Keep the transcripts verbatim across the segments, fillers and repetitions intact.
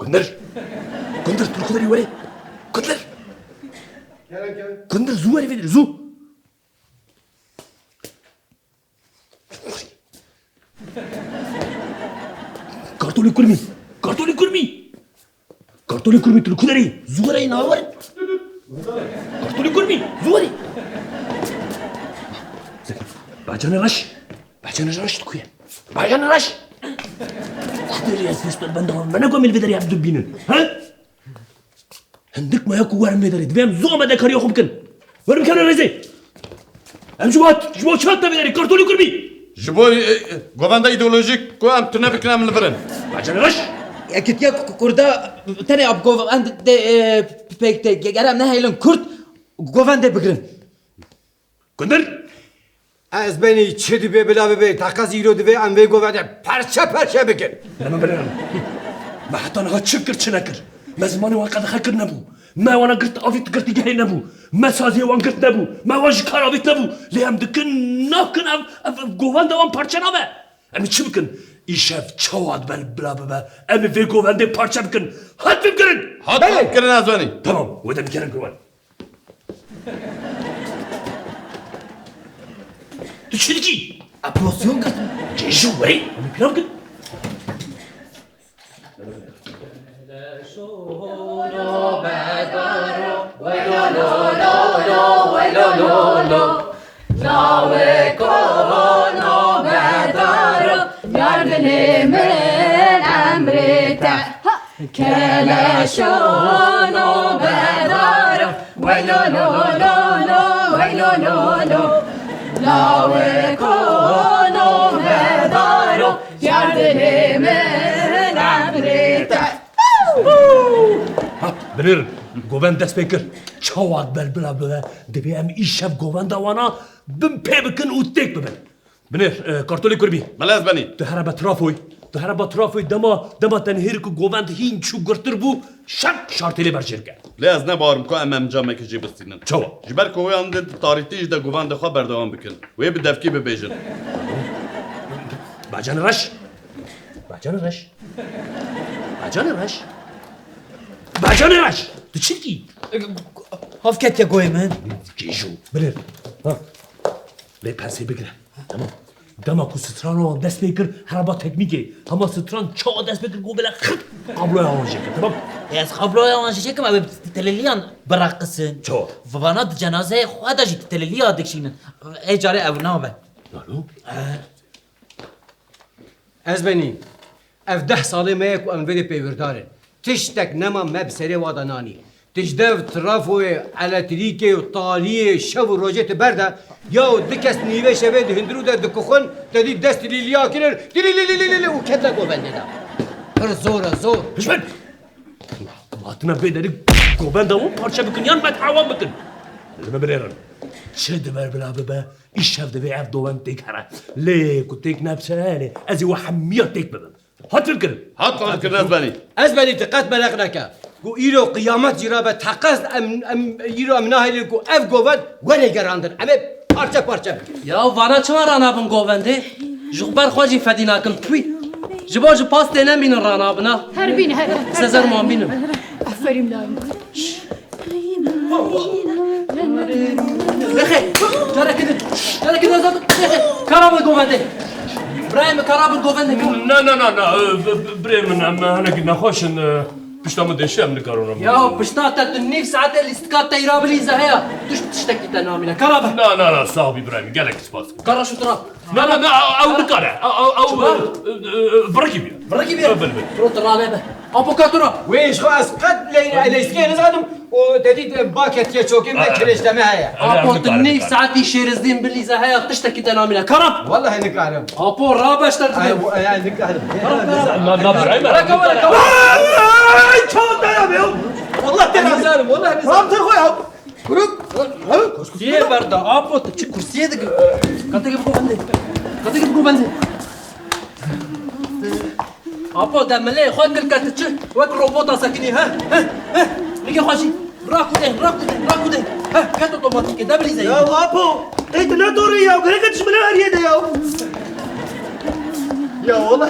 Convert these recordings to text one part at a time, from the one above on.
Kundir. Kundir, tu li ku derê werê. Kundir. Kerem, kerem. Kundir, zû werê vê derê, zû. Kartolê kurmî. Kartolê kurmî. Kartolê kurmî, tu li ku derê? Zû were, na were. Kartolê kurmî, zû were. Bacanê reş. Bacanê reş tu ku ye? Bacanê reş. Ku derê ez dest benda me ne gomî li vê derê em du bînin. He? Hindik maya ku werin vê derê. Divê em zû amadekariya xwe bikin. Werin bikevin rêzê. Em ji bo, ji bo çi hatin vê derê? Kartolê kurmî. Ji bo, e, e, govenda îdeolojîk ku em tune bikin, em li vir in. Bacanê reş. Yekîtiya ku-, kurda tenê ab govend de, e, pêk tê. Ger em nehêlin kurd, govendê bigirin. Kundir! Ez benî çi dibe bila bibe, teqez îro divê em vê govendê parçe parçe bikin. Deme birêran. Me heta niha çi kir, çi nekir? Me zimanê wan qedexe kir nebû. Me wana girt avît girtîgehê nebû. Me saziyê wan girt nebû. Me wan ji kar avît nebû. Lê em dikin, nakin ev, ev, ev govenda wan parçe nabe. Em ê çi bikin? Îşev çawa dibe bila bibe, em ê vê govendê parçe bikin. Hat vê bikirin! Hat vê bikirin, ez benî. Tamam, wê de bikirin govend. Tu çi dikî? Eplosyon girtin. Cêjo, werê, em ê pîra bikin. Yar dilê min emrê te. Ha! Keleşo nobedaro, wey lo lo lo lo lo, wey lo lo lo. Lawiko nobedaro, yar dilê min emrê te. Ha, binêrin, govend dest pê kir. Çawa bel bila bibe, divê em îşev govenda wana bin pê bikin û têk bibin. Binêr, e, kartolê kurbî. Belê ez benî. Tu here be trafoy. Tu here be trafoy, dema, dema te nihêrî ku govend hîn çû girtir bû, şert şartê lê berjêr ke. Lê ez ne bawer im ku em, em camekê jê bistînin. Çawa? Ji ber ku wê em di tarîtî jî de govendê xwe berdewam bikin. Wê bi devkî bibêjin. Bacanê reş. Bacanê reş. Bacanê reş. Bacanê reş. Tu çi dikî? Hav ketiye goyê min. Kêjo. Binêr. Ha. Lê pensê bigire. Tamam. Dema ku strana wan dest pê kir, hereba teknîkê. Hema stran çawa dest pê kir, ku bile xit kabloya wan jê kir, tamam? E, ez kabloya wan jê çêkim, ew ê teleliyan bireqisin. Çawa? Vana di cenazeyê xwe de jî teleliya dikişînin. Ê carê ew nabe. Nano? E. Ez benî. Ev deh salê me ye ku em vê dê pêwirdar in. Tiştek nema me bi serê wa de nanî. Tu ji dev trafoyê, eletrîkê û taliyê şev û rojê tu berde, ya û du kes nîvê şevê di hundirû de dikuxin, te dî dest lîliya kirin, dilî lî lî lî lî û kete govendê de. Pir zor e, zor. Hişmet! Em hatine vê derê govenda wan parçe bikin yan me tewan bikin? Dime binêrin. Çi dibe bila bibe, îşev divê ev govend têk here. Lê ku têk nebse, lê ez ê we hemiya têk bibim. Hat vê bikirin. Hat vê bikirin, ez benî. Ez benî, tu qet mereq neke. Ku îro qiyamet jî rabe, teqez em, em, îro em nahêlin ku ev govend were gerandin. Em ê parçe parçe bikin. Ya vana çima ranabin govendê? Ji xwe ber xwe jî fedî nakin. Pûy. Ji bo ji pastê nemînin ranabin ha. Her bîn, her, her. Sezer wan bînin. Aferîn layim. Lexê, carekê din, carekê din zaten lexê. Kara bi govendê. Birayê min, kara bi govendê. Na, na, na, na, e, b-, b-, birê min, em hinek nexweş in, e, pişta min dêşe, em nikarin re. Ya, pişta te tu nîv saetê lîstika teyra bilîze heya. Tu tiştekî te namîne. Kara bi. Na, na, na, sax bî birayê min, gelek spas. Kara şutura. Na, na, na, ew, ew nikare. Ew, ew, ew, Çima? E, e, e, birekî bî. Birekî bî? Bil, bil. Rot rane be. Apo katura. Wê ji xwe ez qet ley-, leystikê nizanim û te dît ba ketiye çokê me, e, kireçte me heye. E, Apo, e, tu nîv saetî şêrizdîn bilîze heya tiştekî te namîne. Kara. Wallahî nikarim. Apo, rabeşter dibim. Ay, bu, ay, nikarim. Kara, kara. Na, na, birayê me. Reka, reka. Ay, çawa daya be. Wallah te nizanim, wallah nizanim. Rahat xwe ya. Kuruk. Kursiyê berda, apo, tu çi kursiyê digi? Kateke biko bende. Kateke biko bende. Apo, demilê xwe kir ke tu çi? Wek robota sekinî, he? He? He? Nike xwe jî. Rakude, rakude, rakude. He, ket otomatîke, debilîze. Ya apo, ey tu ne dorê ya, gerek tu ji min heriye de ya. Ya wala.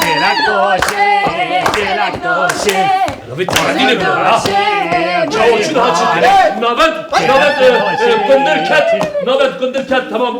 Çêlek doşê, çêlek doşê. Lavê taradî ne bira ha. Çawo çû ha çi? Navend, navend, e, e, kundir ket. Navend kundir ket, tamam.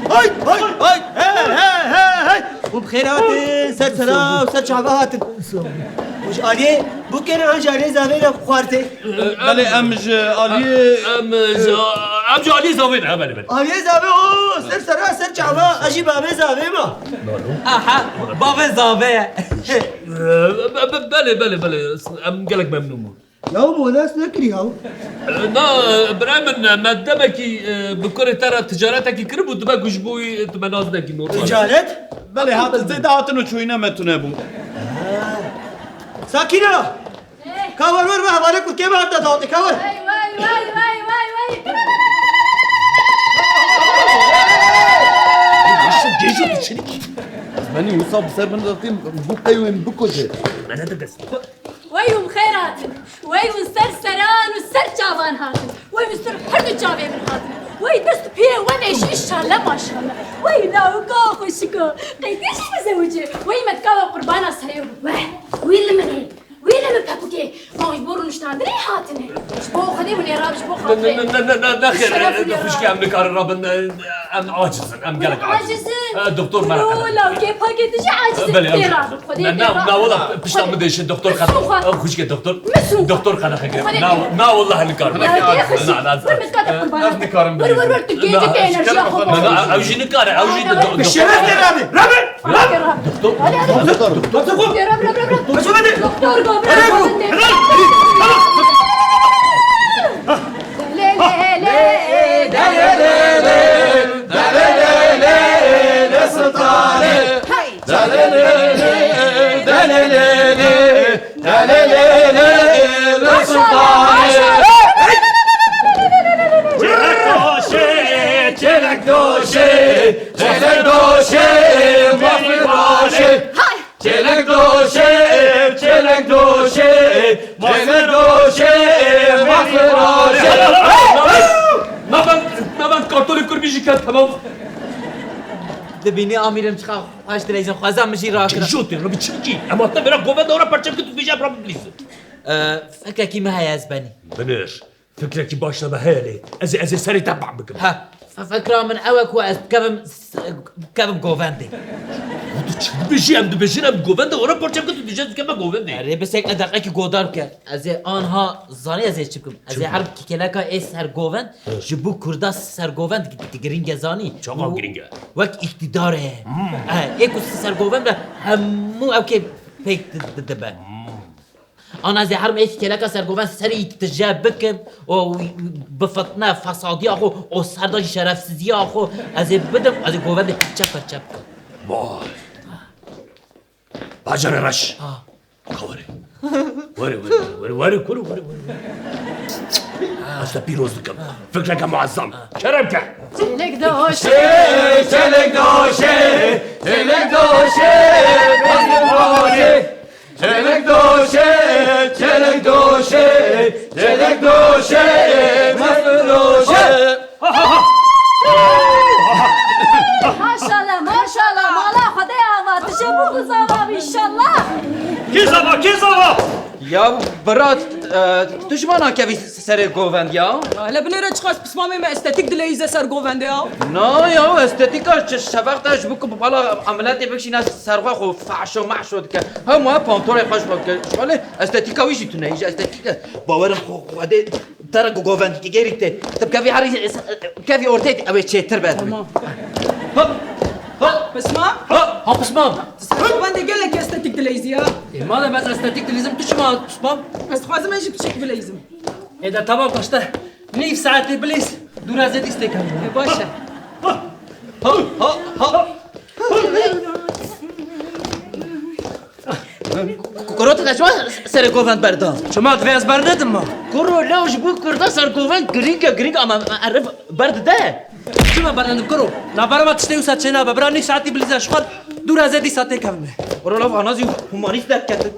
Hay, hay, hay, hey, hey, hey, hey. Hûn bi xêr hatin, ser sera û ser çava hatin. Û ji aliyê bûkene an ji aliyê zavê re xwartê. Belê em ji aliyê, em ji, em ji aliyê zavê ne, belê, belê. Aliyê zavê, o, ser sera, ser çava, ez jî bavê zavê me. Aha, bavê zavê. Be-, be-, belê, belê, belê. Em gelek memnûn bûn. Yaw, me nas nekirî yaw. Na, birayê min, me demekî, e, bi kurê te re ticaretekî kiribû, dibe ku ji bo wî tu me nas nekî normal. Ticaret? Belê, hat, zêde hatin û çûyîne me tune bû. Sakîna! Ka wer wer ve hevalê kurkê me hat dawetê, ka wer. Vay, vay, vay, vay, vay, vay. Gêjo tu çinik. Ez benî wisa bi ser min re têm, bû qey wê min bikuje. Me ne didist. Wey hûn xêr hatin. Wey hûn ser seran û ser çavan hatin. Wey hûn ser her du çavê min hatin. Wey dest piyê we vêşî inşallah maşallah. Wey lawika xweşiko. Qey tê jî bizewicê. Wey me dika we qurbana serê we. Wî li min ê. Wî li min pepûkê. Ma ji bo rûniştandinê hatine. Ji bo Xwedê hûn ê rabin, ji bo xatirê. Ne, ne, ne, ne, ne, ne, xêr, Şeref e, û xwişkê, em nikarin rabin, e, em aciz in, em gelek aciz in. Aciz in? E, doktor, merak etme. Lawikê pakê tu jî aciz in. Belê, em tê rabin. Xwedê tê rabin. Na, na, wela pişta min de işe doktor qed-, e, xwişkê doktor. Doktor qedexe gire. Na, na, wela nikarim. Na, na, na. Ez nikarim. Wer, wer, wer, tu gêncî te enerjiya xwe. Na, na, ew jî nikare, ew jî do-, do-, bi şeref tê rabin. Rabin! Doktor. Doktor. Doktor. Doktor. Doktor. Doktor. Doktor. Çêlek doşê, çêlek doşê, çêlek doşê, mafî başê. Hay! Çêlek doşê, çêlek doşê, çêlek doşê, mafî başê. Navend, navend kartolê kurbî jî ket, tamam. Dibînî amîrim çiqa xweş dileyzin, xweza min jî rakira. Kêjo tê, Rebî çi bikî? Em hatine vêra govenda ora perçem kir tu dibêjî em rabin bilîzin. Ee, fikrekî min heye ez benî. Binêr. Fikrekî baş de me heye lê. Ez ê, ez ê serê te bam bikim. Ha, f-, fikra min ew e ku ez bikevim s-, bikevim govendê. Tu çi dibêjî? Em dibêjin em govende ora parçe bikin, tu dibêjî ez bikevim govendê. Erê, bisek e deqekî godar bike. Ez ê anha zanî ez ê çi bikim. Ez ê her kêleka ê ser govend, ji bo kurda ser govend gi-, gi-, giring e zanî. Çawa giring e? Wek îktîdar e. Hmm. E, ê ku ser govend be hemû ew kê pêk di-, di-, dibe. Hmm. Ana ez ê her meyekî kêleka sergoven serî tije bikim û bi fitne, fesadiya xwe û serda jî şerefsiziya xwe ez ê bidim, ez ê govendê perçe perçe bikim. Vay. Bajarê reş. Ha. Ka were. Were, were, were, were, kuro, were, were, were. Ez te pîroz dikim. Fikreke muezzam. Kerem ke. Çelek doşê, çelek doşê, çelek doşê, çelek doşê. Çelek doşê, çelek doşê, çelek doşê, mest doşê. Maşallah, maşallah, mala Xwedê ava, tu jê bû zava, înşallah. Kê zava, kê zava? Ya bira, e, tu ji ma nakevî serê govend ya? Ya, hele binêre çiqas pismamê me estetîk dileyîze ser govendê ya. Na ya, estetîka çi şeveq te ji bo ku bala emiletê bikişîne ser xwe, xwe fehşo mehşo dike. Hema pantolê xweş xwe dike. Ji xwe lê estetîka wî jî tune, îja estetîk e. Bawerim xwe, Xwedê te re ku govendî gerî tê. Tu bi kevî herî, kevî ortê ew ê çêtir be. Tamam. Hop, hop. Pismam? Hop, ha pismam. Tu ser govendê gelek estetîk dileyzî ya. E, madem ez estetîk dileyzim, tu çima pismam? Ez dixwazim ez jî piçek bileyzim. E de tamam, paşte. Nîv saetê bileyz, dûra zêdî stêkan. E, baş e. Ha, ha, ha. Ku-, kuro tu çima serê govend berda? Çima divê ez bernedim ma? Kuro, lew ji bo kurda ser govend giring e, giring ama erif berdide. Çima berdendim kuro? Navbera me tiştê wisa çênabe. Bira nîv saetî bilîza ji xwe dûr ez ê dîsa têkevime. Bro, nav anazî humanîst derketin.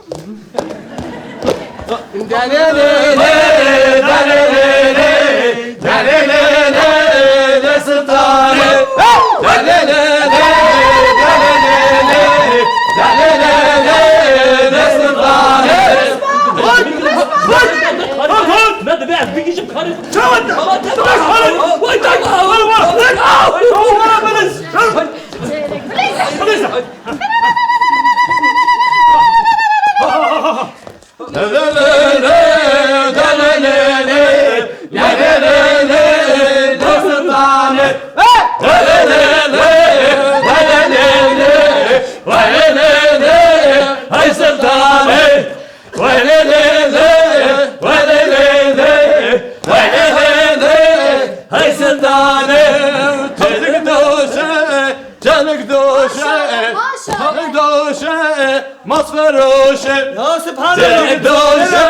Ne dibe ez bigihîjim karê xwe. Çawa te? Vay, vay, vay, vay, vay. Hey Sultanım, çelik döşe, çelik döşe, maşallah, maşallah, çelik döşe, masferoşe, ya Sübhanallah, çelik döşe.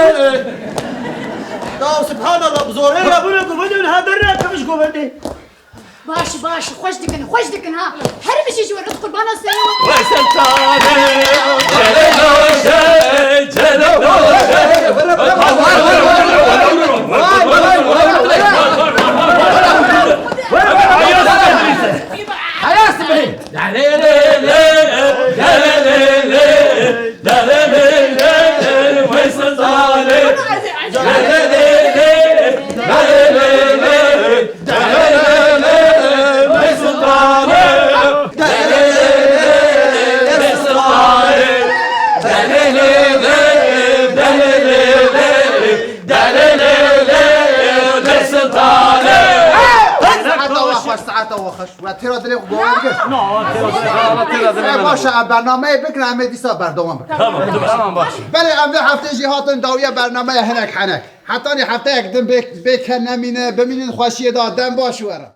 Ya Sübhanallah, zorê ya bunu govendê, ha derre kimiş govendê. Baş, baş, xweş dikin, xweş dikin ha. Her bijî ji we re qurbana serê we. Vay Sultanım, çelik döşe, çelik döşe. Saeta we xweş, saeta we xweş. We têra dilê xwe govend kir. Na, têra dilê, têra dilê. E, baş e, em bernameyê bikin, em ê dîsa berdewam bikin. Tamam, tamam, baş. Belê, em vê heftê jî hatin dawiya bernameya hinek henek. Hetanî hefteyek din bê, bê ke nemîne, bimînin xweşiyê de, dem baş were.